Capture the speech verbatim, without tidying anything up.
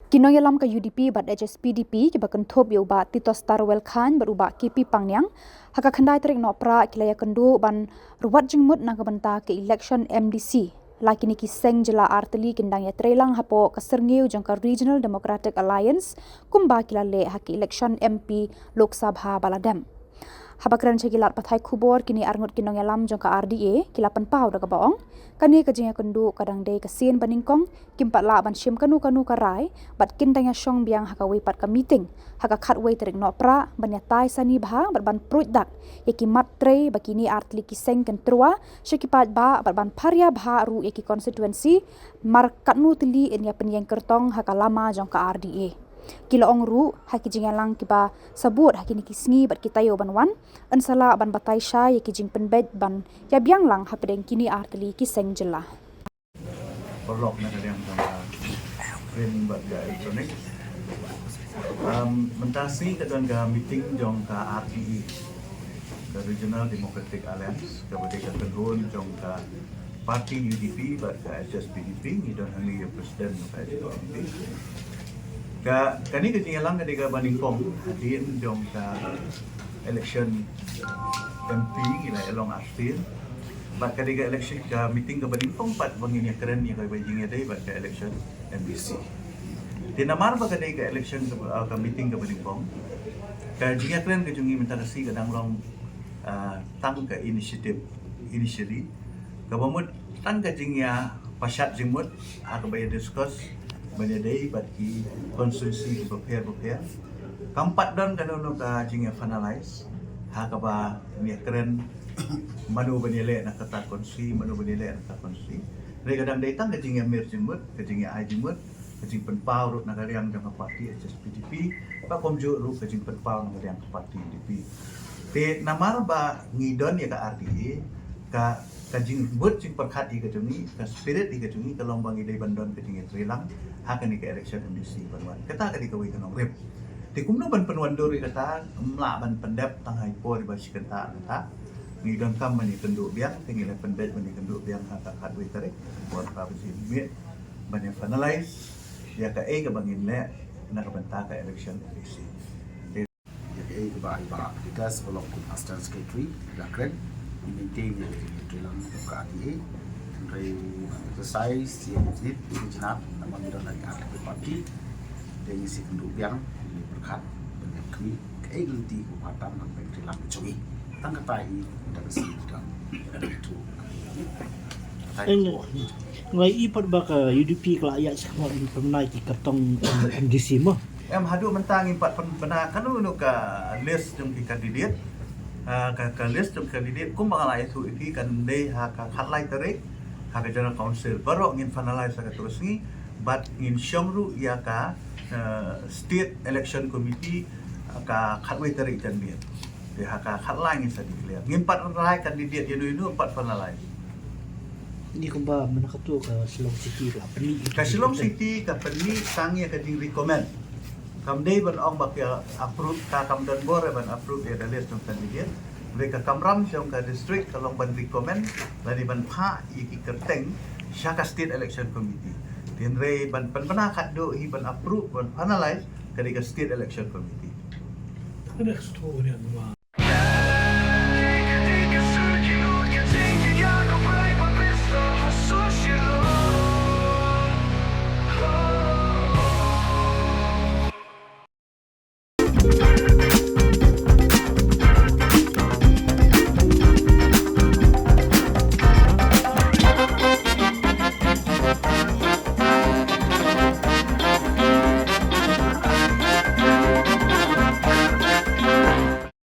Ki nongïalam ka U D P bad H S P D P kiba kynthup ïa u Bah Titostarwell Chyne bad u Bah K P Pangniang, ha ka khyndai tarik Nohprah ki la ïakynduh ban ruat jingmut na ka bynta ka election M D C. La kine ki seng jylla artylli kin dang ïatreilang hapoh ka syrngiew jong ka Regional Democratic Alliance kumba ki la leh ha ka election M P Lok Sabha ba la dem. Haba kren sha ki lad pathai khubor, kine arngut ki nongïalam jong ka R D A ki la pynpaw da kaba ong, kane ka jingïakynduh ka dang dei ka sien ba nyngkong, kim pat lah ban shim kano kano ka rai bad kin dang ïashong biang ha kawei pat ka meeting ha ka khatwei tarik Nohprah ban ïatai sani bha bad ban pruid dak ïa ki mat trei ba kine artylli ki seng kin tyrwa sha ki paidbah bad ban pharia bha ruh ïa ki constituency mar katno tylli yn ïa pynïeng kyrtong ha ka lama jong ka R D A. Ki la ong ruh, ha ki jingïalang kiba sa bud ha kine ki sngi bad ki taïew ban wan, yn sa lah ban batai shai ïa ki jingpynbeit ban ïa biang lang hapdeng kine artylli ki seng jylla. Paralok na ka liang jong ka print bad ka electronic. Um, mynta sngi ka don ka meeting jong ka R D A, ka Regional Democratic Alliance, kaba dei ka kynhun jong ka party U D P bad ka H S P D P, ngi don hangne ïa u president jong ka H S P D P. Ka, kane ka jingïalang ka dei kaba nyngkong hadien jong ka election M P, ngi la ïalong arsien. Bad ka dei ka election, ka meeting kaba nyngkong pat ba ngin ïakren ïa kaba jingïadei bad ka election M D C. Te namar ba ka dei ka election ka, ah, ka meeting kaba nyngkong, ka jingïakren ka jong ngi mynta ka sngi ka dang long, ah, tang ka initiative, initially. Kaba mut tang ka jingïapashat jingmut, ha kaba ïa discuss ban ïadei bad ki constituency kiba pher bapher. Kam pat don kano kano ka jingïafinalize ha kaba ïakren mano ban ïaleh na kata constituency, mano ban ïaleh na kata constituency. Hynrei ka dang dei tang ka jingïamir jingmut, ka jingïa-ai jingmut, ka jingpynpaw ruh na ka liang jong ka party H S P D P, bad kumjuh ruh ka jingpynpaw na ka liang ka party U D P. Te namar ba ngi don ïa ka R D A, ka, ka jingbud jingpyrkhat ïa ka jong ngi, ka spirit ïa ka jong ngi ka long ba ngi dei ban don ka jingïatreilang ha kane ka election M D C ban wan. Kata ka dei kawei ka nongrim. Te kumno ban pynwandur ïa kata, ym lah ban pyndep tang ha i por iba shi kynta kata. Ngi donkam ban ïakynduh biang, te ngi la pynbeit ban ïakynduh biang ha ka khatwei tarik, por phra baje miet, ban ïa finalize ïa kaei kaba ngin leh na ka bynta ka election M D C. Ïa kaei kaba i Bah Titus ba long kum Assistant Secretary, i la kren, i maintain ïa ka jingïatreilang jong ka R D A. Hynrei u exercise ïa ka jingit, ïa ka jingit, namar ngi don ha ki artylli ki party. Te ngi sa ïakynduh biang, ngi pyrkhat, ban ïa khmih, kaei ka lynti kaba tam ban pyntrei lang ka jong ngi. Tang kata i, da ka sngi ka dang, ka dang tu. Thank you. Nga i pat ba ka U D P ka la ïaid shakhmat ban pynbna ki kyrtong, em, M D C mo. Em, haduh mynta ngim pat pynbna kano kano ka list jong ki candidate. Ah, ka, ka list jong candidate kumba nga la ïathuh ïa phi kan dei ha ka khatlai tarik ha ka General Council. Baroh ngin finalize ha kato ka sngi bad ngin shong ruh ïa ka, eh, State Election Committee ha ka khatwei tarik janmiet. Te ha ka khatlai ngin sa declare. Ngim pat rai candidate ïano ïano, ngim pat finalize. Ni kumba mynta kato ka Shillong City ka pynmih. Ka Shillong City ka pynmih tang ïa ka jingrecommend. Kam dei ban ong ba ka approve, ka kam don bor ban approve ïa ka list jong candidate. Hynrei ka kamram jong ka district ka long ban recommend lane ban phah ïa ki kyrteng sha ka State Election Committee. Hynrei ban pynbna khadduh hi ban approve, ban finalize, ka dei ka State Election Committee.